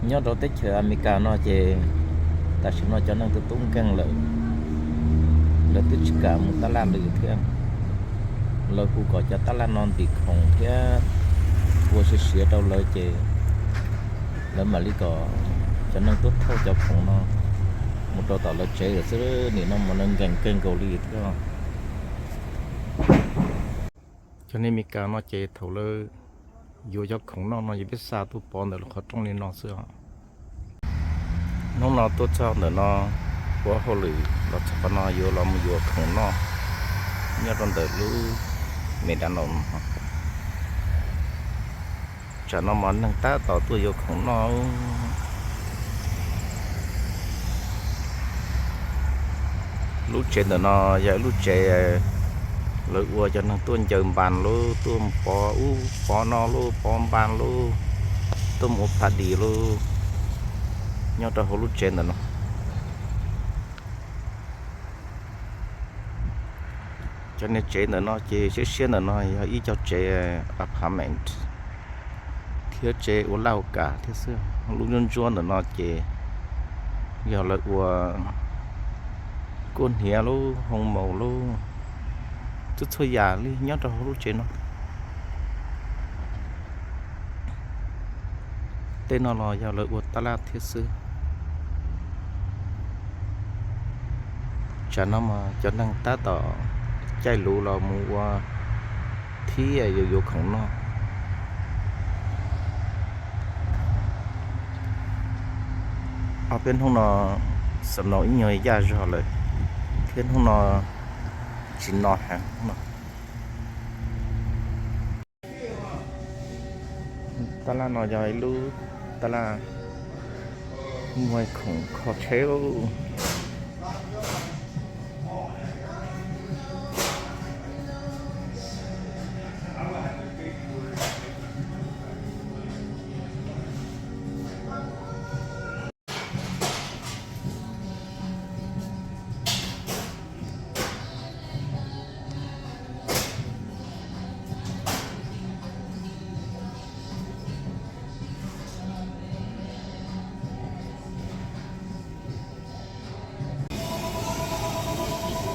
Nyob rau teb chaws Amelikas no ces tam sim no cov neeg twb tub nkeeg lawm, lawv twb tsis kam mus taj laj li thiab. Lawv hu kom cov taj laj no ntim khoom thiab ua siav siav rau lawv ces lawv mam li kom cov neeg tuaj thauj cov khoom no mus rau tom lawv tsev lawm xwb. Nim no mas lawv nkees kawg nkaus li thiab. Cov neeg Amelikas no ces thaum lawv yuav cov khoom noj no ces peb xa tuaj pov ntawm lub qhov rooj li no xwb os. Hnub no tuaj txog ntawm no, ua hauj lwm los txog qhov no yuav los mus yuav khoom noj nyob rau ntawm lub McDonald's no. Tsam no mas neeg tab tom tuaj yuav khoom noj. Lub tsev ntawm no yog ib lub tsev lawv ua cov neeg tuaj ncaws npas lub, tuaj pov ub pov no lub, pov npas lub, tuaj mus ua party lub nyob rau hauv lub tsev ntawm no. Cov niag tsev ntawm no ces siab siab ntawm no yog ib co tsev apartment thiab tsev ua laj ua kam thiab xwb. Lub ntsuab ntsuab ntawm no ces yog lawv ua kuaj hniav lub, hoo maus lub, txhua txhua yam li nyob rau hauv lub tsev no. Tej no los yog lawv ua taj laj thiab xwb. Tsam no mas cov neeg tab tom caij luv los mus ua thiab yuav yuav khoom noj. Ob peb hnub no snow ib nyuag yaj zog lawm, thiab hnub no tsis no heev no. Taj laj no yog ib lub taj laj muag khoom kho tsheb.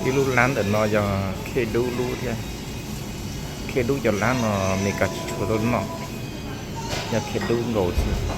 Ib lub lab ntawm no yog Khej Dub lub thiab. Khej Dub cov lab no Meskas tsis tshua tau noj, yog Khej Dub nkaus xwb.